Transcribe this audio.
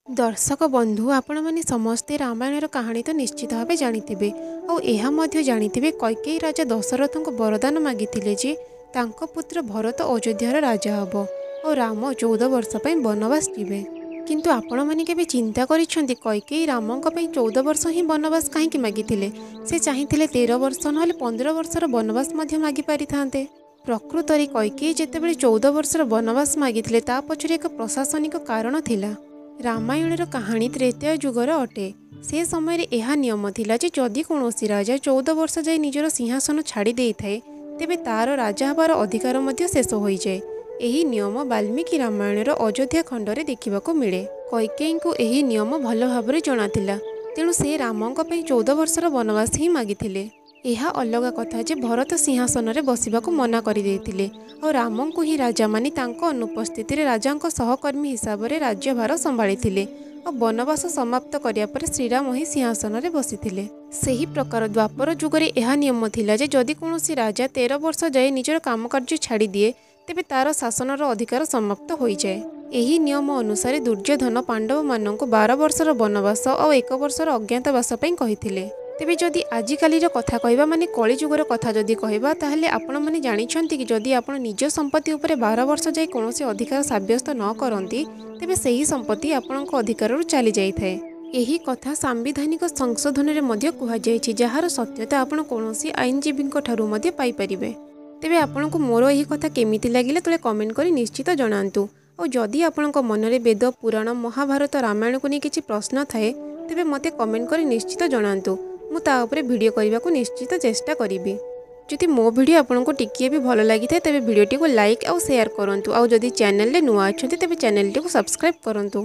ଦର୍ଶକ ବନ୍ଧୁ, ଆପଣମାନେ ସମସ୍ତେ ରାମାୟଣର କାହାଣୀ ତ ନିଶ୍ଚିତ ଭାବେ ଜାଣିଥିବେ, ଆଉ ଏହା ମଧ୍ୟ ଜାଣିଥିବେ କୈକେୟୀ ରାଜା ଦଶରଥଙ୍କୁ ବରଦାନ ମାଗିଥିଲେ ଯେ ତାଙ୍କ ପୁତ୍ର ଭରତ ଅଯୋଧ୍ୟାର ରାଜା ହେବ ଆଉ ରାମ 14 ବର୍ଷ ପାଇଁ ବନବାସ ଯିବେ। କିନ୍ତୁ ଆପଣମାନେ କେବେ ଚିନ୍ତା କରିଛନ୍ତି କୈକେୟୀ ରାମଙ୍କ ପାଇଁ 14 ବର୍ଷ ହିଁ ବନବାସ କାହିଁକି ମାଗିଥିଲେ? ସେ ଚାହିଁଥିଲେ 13 ବର୍ଷ ନହେଲେ 15 ବର୍ଷର ବନବାସ ମଧ୍ୟ ମାଗିପାରିଥାନ୍ତେ। ପ୍ରକୃତରେ କୈକେୟୀ ଯେତେବେଳେ 14 ବର୍ଷର ବନବାସ ମାଗିଥିଲେ, ତା ପଛରେ ଏକ ପ୍ରଶାସନିକ କାରଣ ଥିଲା। ରାମାୟଣର କାହାଣୀ ତ୍ରେତୟା ଯୁଗର ଅଟେ। ସେ ସମୟରେ ଏହା ନିୟମ ଥିଲା ଯେ ଯଦି କୌଣସି ରାଜା 14 ବର୍ଷ ଯାଏ ନିଜର ସିଂହାସନ ଛାଡ଼ି ଦେଇଥାଏ, ତେବେ ତାର ରାଜା ହେବାର ଅଧିକାର ମଧ୍ୟ ଶେଷ ହୋଇଯାଏ। ଏହି ନିୟମ ବାଲ୍ମୀକି ରାମାୟଣର ଅଯୋଧ୍ୟା ଖଣ୍ଡରେ ଦେଖିବାକୁ ମିଳେ। କୈକେୟୀଙ୍କୁ ଏହି ନିୟମ ଭଲ ଭାବରେ ଜଣାଥିଲା, ତେଣୁ ସେ ରାମଙ୍କ ପାଇଁ 14 ବର୍ଷର ବନବାସ ହିଁ ମାଗିଥିଲେ। ଏହା ଅଲଗା କଥା ଯେ ଭରତ ସିଂହାସନରେ ବସିବାକୁ ମନା କରିଦେଇଥିଲେ ଆଉ ରାମଙ୍କୁ ହିଁ ରାଜା ମାନି ତାଙ୍କ ଅନୁପସ୍ଥିତିରେ ରାଜାଙ୍କ ସହକର୍ମୀ ହିସାବରେ ରାଜ୍ୟଭାର ସମ୍ଭାଳିଥିଲେ, ଆଉ ବନବାସ ସମାପ୍ତ କରିବା ପରେ ଶ୍ରୀରାମ ହିଁ ସିଂହାସନରେ ବସିଥିଲେ। ସେହି ପ୍ରକାର ଦ୍ୱାପର ଯୁଗରେ ଏହା ନିୟମ ଥିଲା ଯେ ଯଦି କୌଣସି ରାଜା 13 ବର୍ଷ ଯାଏ ନିଜର କାମକାର୍ଯ୍ୟ ଛାଡ଼ିଦିଏ, ତେବେ ତାର ଶାସନର ଅଧିକାର ସମାପ୍ତ ହୋଇଯାଏ। ଏହି ନିୟମ ଅନୁସାରେ ଦୁର୍ଯ୍ୟୋଧନ ପାଣ୍ଡବମାନଙ୍କୁ 12 ବର୍ଷର ବନବାସ ଆଉ 1 ବର୍ଷର ଅଜ୍ଞାତବାସ ପାଇଁ କହିଥିଲେ। ତେବେ ଯଦି ଆଜିକାଲିର କଥା କହିବା, ମାନେ କଳିଯୁଗର କଥା ଯଦି କହିବା, ତାହେଲେ ଆପଣମାନେ ଜାଣିଛନ୍ତି କି ଯଦି ଆପଣ ନିଜ ସମ୍ପତ୍ତି ଉପରେ 12 ବର୍ଷ ଯାଏ କୌଣସି ଅଧିକାର ସାବ୍ୟସ୍ତ ନ କରନ୍ତି, ତେବେ ସେହି ସମ୍ପତ୍ତି ଆପଣଙ୍କ ଅଧିକାରରୁ ଚାଲି ଯାଇଥାଏ। ଏହି କଥା ସାମ୍ବିଧାନିକ ସଂଶୋଧନରେ ମଧ୍ୟ କୁହାଯାଇଛି, ଯାହାର ସତ୍ୟତା ଆପଣ କୌଣସି ଆଇନଜୀବୀଙ୍କ ଠାରୁ ମଧ୍ୟ ପାଇପାରିବେ। ତେବେ ଆପଣଙ୍କୁ ମୋର ଏହି କଥା କେମିତି ଲାଗିଲା ତଳେ କମେଣ୍ଟ କରି ନିଶ୍ଚିତ ଜଣାନ୍ତୁ। ଆଉ ଯଦି ଆପଣଙ୍କ ମନରେ ବେଦ, ପୁରାଣ, ମହାଭାରତ, ରାମାୟଣକୁ ନେଇ କିଛି ପ୍ରଶ୍ନ ଥାଏ, ତେବେ ମୋତେ କମେଣ୍ଟ କରି ନିଶ୍ଚିତ ଜଣାନ୍ତୁ। ମୁଁ ତା ଉପରେ ଭିଡ଼ିଓ କରିବାକୁ ନିଶ୍ଚିତ ଚେଷ୍ଟା କରିବି। ଯଦି ମୋ ଭିଡ଼ିଓ ଆପଣଙ୍କୁ ଟିକିଏ ବି ଭଲ ଲାଗିଥାଏ, ତେବେ ଭିଡ଼ିଓଟିକୁ ଲାଇକ୍ ଆଉ ସେୟାର କରନ୍ତୁ। ଆଉ ଯଦି ଚ୍ୟାନେଲରେ ନୂଆ ଅଛନ୍ତି, ତେବେ ଚ୍ୟାନେଲଟିକୁ ସବସ୍କ୍ରାଇବ୍ କରନ୍ତୁ।